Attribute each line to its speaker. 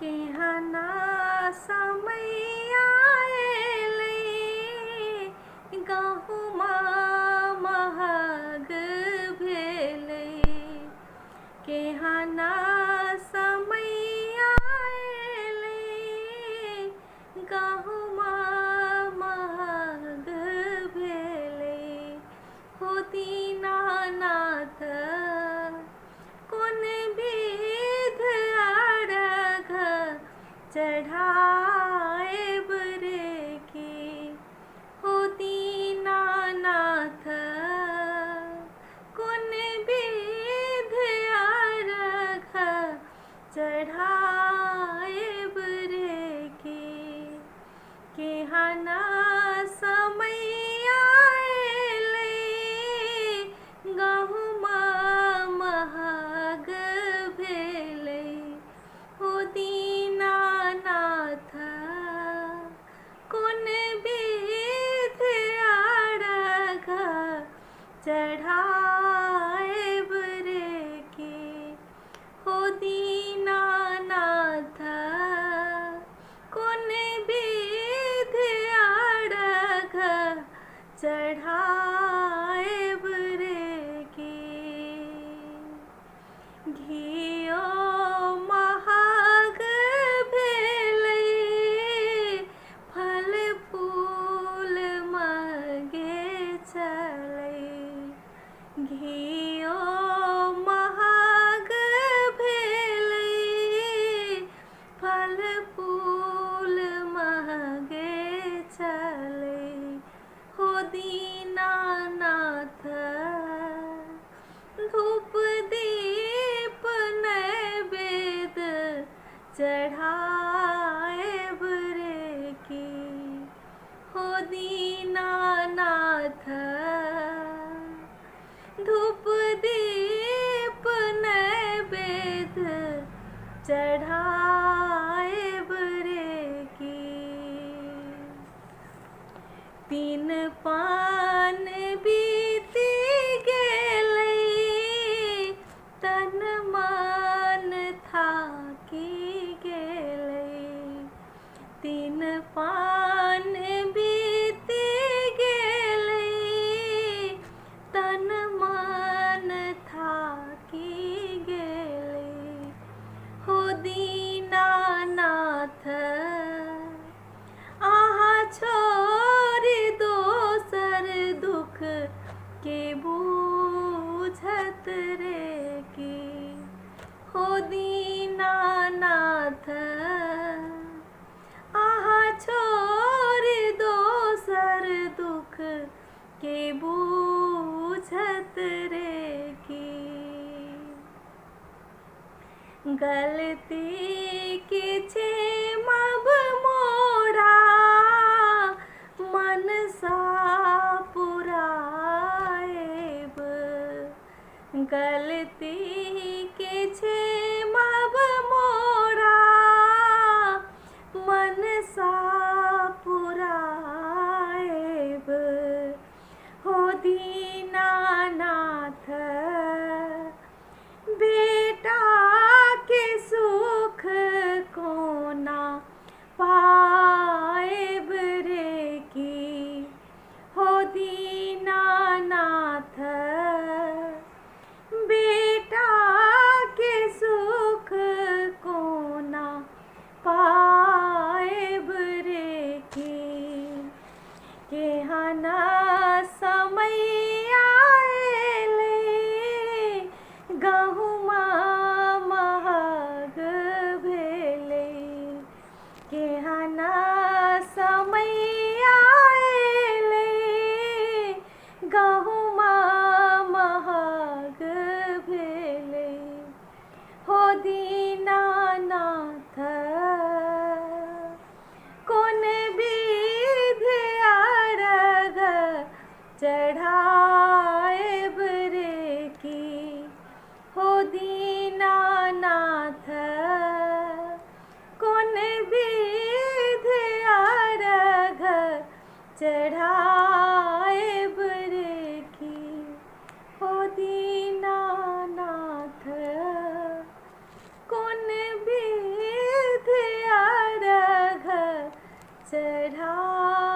Speaker 1: केहना समय आएलै, गहुमा महग भेलै। केहना समय आएलै, गहुमा महग भेलै। हो दीनानाथ कोन विध अर्घ चढ़ाएब रे की। हो दीनानाथ कोन विध अर्घ चढ़ाएब रे की। केहना समय आएलै, गहुमा महग भेलै। हो दीनानाथ कोन विध अर्घ चढ़ाएब रे की। हो दीनानाथ कोन विध अर्घ चढ़ाएब रे की। घियो महग भेलै, फल फूल महगे चलै। घियो महग भेलै, फल फूल महगे चलै। हो दीनानाथ धूप दीप नैवेद्य चढ़ाएब रे की। हो दीनानाथ धूप दीप नैवेद्य चढ़ाएब रे की। तीन पान बीति गेलै, तन मन थाकि गेलै। तीन पान बीति गेलै, तन मन थाकि गेलै। हो दीनानाथ अहाँ छोड़ि दोसर दुख के बूझत रे की। हो दीनानाथ अहाँ छोड़ि दोसर दुख के बूझत रे की। गलती के छेमब मोरा, मनसा पुराएब। गलती के छेमब मोरा, मनसा पुराएब। हो दीनानाथ बेटा के सुख कोना पाएब रे की। हो दीनानाथ बेटा के सुख कोना पाएब रे की। केहना समय आएलै, गहुमा महग भेलै। केहना समय आएलै, गहुमा महग भेलै। हो दीनानाथ कोन विध अर्घ चढ़ाएब रे की। हो दीनानाथ कोन विध अर्घ चढ़ाएब रे की। हो दीनानाथ कोन विध ढार।